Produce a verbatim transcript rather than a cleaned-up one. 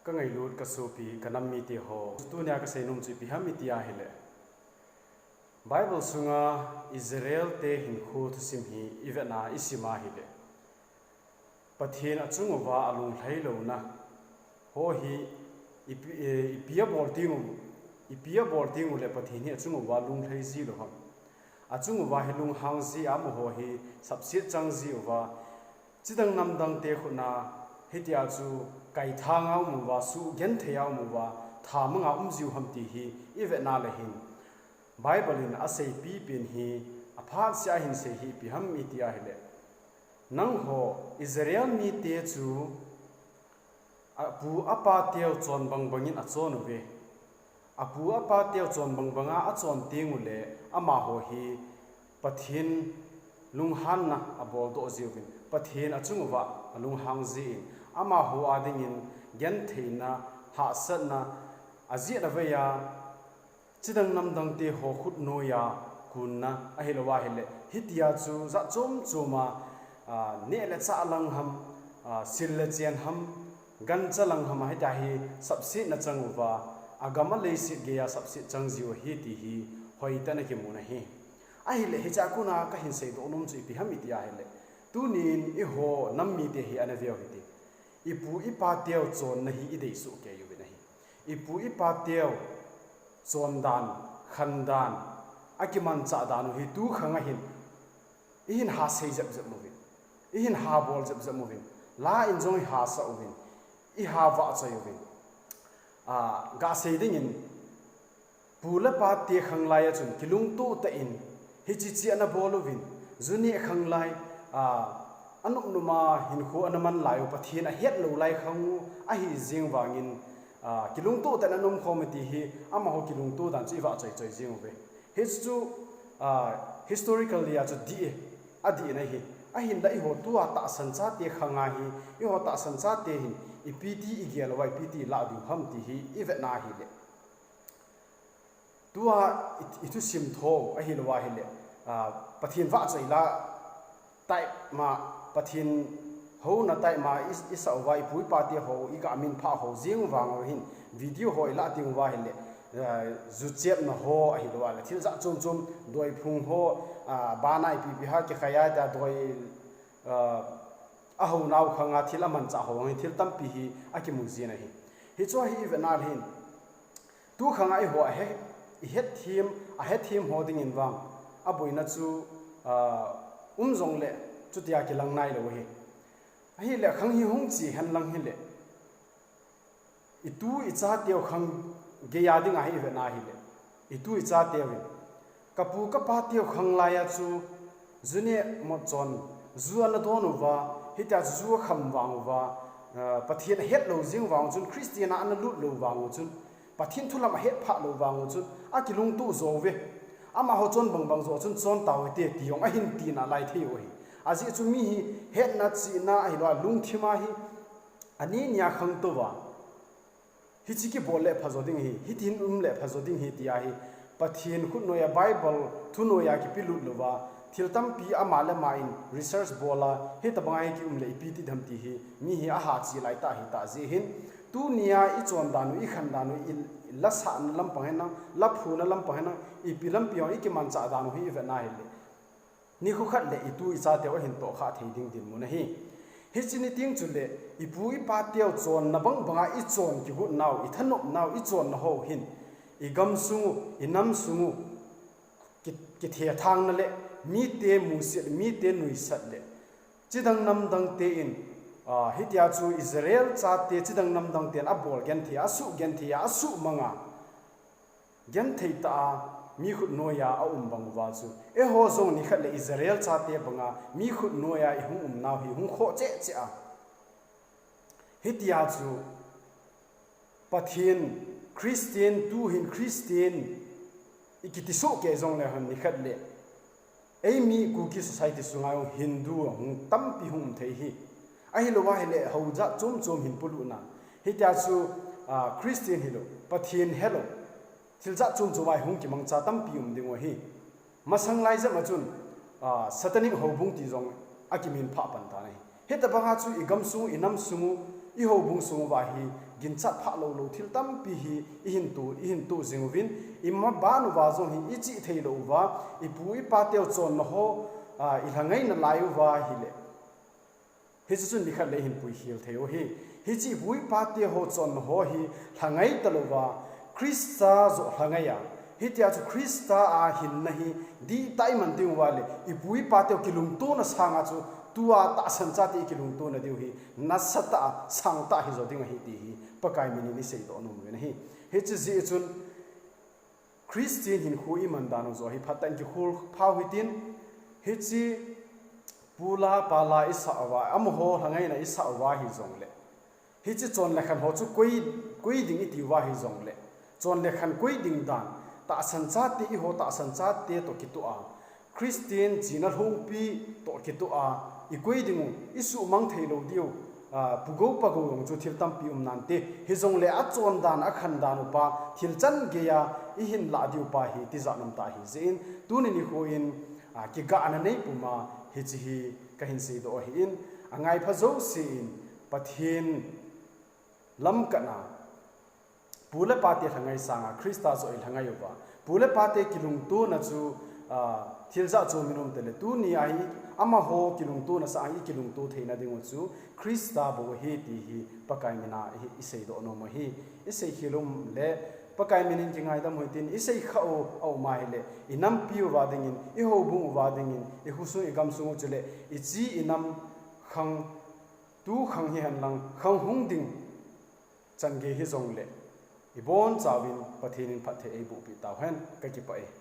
Ka ngailut ka sopi ka nam mite ho, tunia ka seinom chu ipi ham iti ahile, Bible sunga Israel te hinkho thusim hi i vetna i sim ahile, Pathen achung uva alunglhai louna ho hi ipi, eh, ipi abol ding u, ipi abol ding u le Pathen hi achung uva lunglhai ji lou ham. Achung uva hi lunghang ji a, amaho hi sapset chang ji uva, chidang namdang te khutna hitia chu kaithang a um uva, sugenthei a um uva, thamang a um jiu ham ti hi i vetna le hin, Bible in aseipi pen hi aphat sia hin sei hi ipi ham iti ahile, nangho Israel mite chu apu apa teu chon bang bangin achon uve. Apu apa teu chon bang banga achon teng u le amaho hi Pathen lunghanna abol doh jiuvin, Pathen achung uva alunghang jin, amaho a dingin gentheina, hahsatna, ajeh avei a, chidang namdang te ho khutnoiya kunna ahilou ahile, hitia chu jat chom chom a, a, neh le chah lang ham, a, sil le chen ham, gancha lang ham a, hitia hi sapsetna chang uva, agam aleiset geiya sapset chang jiu ahi ti hi hoitah in akimun ahi. Ahile hichea kona kahin seidoh nom chu ipi ham iti ahile, tunin eiho nam mite hi ana veu hite. Ipu ipa teu chonna hi i deisuh kei uvin ahi. Ipu ipa teu chon dan, khan dan, akimanchah dan u hi tu khang a hin, ihin ha sei jep jep uvin, ihin ha bol jep jep uvin, la in jong i hasa uvin, i ha vahchoi uvin. A, ga sei dingin, pu le pa te khang lai a chun kilungto tah in hiche che ana bol uvin, ju neh khang lai, a, anop nop a hinkho ana man lai u, Pathen ahet lou lai khang u ahi jeng vangin, a, kilungto tah in ana um khom e ti hi, amaho kilungto dan chu i vahchoi choi jeng uve. Hichu, a, historically a chu dih e, adih in ahi. Ahinla eiho tua tahsan chate khang a hi, eiho tahsan chate hin ipi ti i gel uva, ipi ti i lah diu ham ti hi i vetna ahile, tua i, i thusim tho ahilou ahile, a, Pathen vahchoi la type ma, Pathen houna type ma i, i sa uva, ipu ipa te ho i ga minphah ho jeng u vang u hin, video ho i lah teng uva ahile, a, ju chepna ho ahilou ahile, thil jat chom chom, doi phung ho, a, bana ipi ipi ha kikhai a tia doi, a, ahounau khang a thil amanchah ho, thil tampi hi akimu jin ahi. Hichu hi i vetna le hin, tu khang a eiho ahe, i hetthem, ahetthem ho dingin vang, aboina chu, a, um jongle, chutia kilang nailou ahi. Ahile khang hi hung che hen lang hile, i tu i cha teu khang geiya dinga hi i vetna ahile, i tu i cha teuvin, ka pu ka pa teu khang lai a chu ju neh mo chon, ju ana don uva, hitia chu ju akham vang uva, a, Pathen ahet lou jeng vang u chun, Christian a ana lut lou vang u chun, Pathen thu lam ahet phah lou vang u chun, akilungto jo uve. Amaho chon bang bang jo chun chon tau hite ti jong ahin tina lai thei u ahi. Ajeh chu mi hi hetna, chihna ahilou a lungthim a hi, ani nia khangtou va, hiche kibol le pha jo ding ahi, hitin um le pha jo ding ahi tia hi, Pathen khutnoiya, Bible thunoiya kipelut louva, thil tampi ama le ama in research bol a, hitabanga hi kium le ipi ti dem ti hi, mi hi aha che lai tah ahi tah jeh hin, tunia i chon dan u, i khan dan u, i lasahna lampang hen lang, laphuna lampang hen lang, ipi lampi jong i kimanchah dan u hi i vetna hile, nikho khat le i tu i chateu ahin tohkhah thei ding dinmun ahi. Hiche ni teng chule, i pu i pateu chonna bang banga i chon kigotnau, i thanopnau, i chonna ho hin, i gamsung u, i namsung u, ki, kithethangna le, mite musit, mite nuisat le, chidang namdang te in, a, hitia chu Israel chate chidang namdang ten abol genthei a, asuh genthei a, asuhmang a, genthei tah a, mi khutnoiya aum bang uva chu, eiho jong nikhat le Israel chate banga mi khutnoiya i hung umnau hi hung khoh cheh cheh a. Hitia chu Pathen, Christian, tuhin Christian i kiti soh kei jongle hon nikhat le, eimi Kuki society sunga jong Hindu ahung tampi hung um thei hi. Ahilouva hile hou jat chom chom hin polutna. Hitia chu, a, Christian hilou, Pathen helou, thil jat chom chom a hung kimangcha tampi um ding u ahi. Masang lai jep a chun, a, Satanic houbung ti jong akiminphah pan tan ahi. Hitabanga chu i gamsung u, i namsung u, I houbung sung uva hi ginchat phah lou lou thil tampi hi i hin to, i hin to jing uvin, i maban uva jong hi i chih thei lou uva, i pu i pa teu chonna ho, a, i lhangai nalai uva hi le. Hichu chun nikhat le i hin puikhel thei u hi. Hichi i pu i pa te ho chonna ho hi lhangai ta lou uva, Christa joh lhangai a. Hitia chu Christa a hinna hi dihtah i man ding uva le, i pu i pa teu kilungtona sanga chu tua tahsan chate i kilungtona diu hi nasatah a, sangtah a hi jo ding ahi ti hi Pakai min in i seidoh nom uvin ahi. Hichi jeh chun Christian hinkho i man dan u joh hi phatah in kikhol phau hitin, hichi pu la pa la i sah uva, amaho lhangaina i sah uva hi jong le, hichi chon le khan ho chu koi, koi ding i ti uva hi jong le, chon le khan koi ding dan, tahsan chate, i ho tahsan chate toh kitoh a, Christian china lhongpi toh kitoh a, i koi ding u, i suhmang thei lou diu, a, pu gou pa gou jong chu thil tampi um nante, hi jong le a chon dan, a khan dan upa, thil chan gei a i hin lah diu pa hi tijat um tah ahi jeh in, tuni nikho in, a, kigahna nei puma hichi hi ka hin seidoh ahi in, a ngai pha jouse in, Pathen lamkhat a, pu le pa te lhangai sanga Christa joh i lhangai uva, pu le pa te kilungtona chu, a, thil jat chu min um te le, tuni a hi amaho kilungtona sanga i kilungto theina ding u chu Christa bou ahi ti hi Pakai min a i, i seidoh nom u ahi. I seikhel um le, Pakai min in kingaidam u hitin, i sei kha u a um a hi le, i nampi uva ding in, i houbung uva ding in, i khosung i gamsung u chu le, i chi i nam khang, tu khang hi hen lang, khang hung ding chan gei hi jong le, i boncha uvin Pathen in phatthei ei boh peh tau hen, ka kipah e.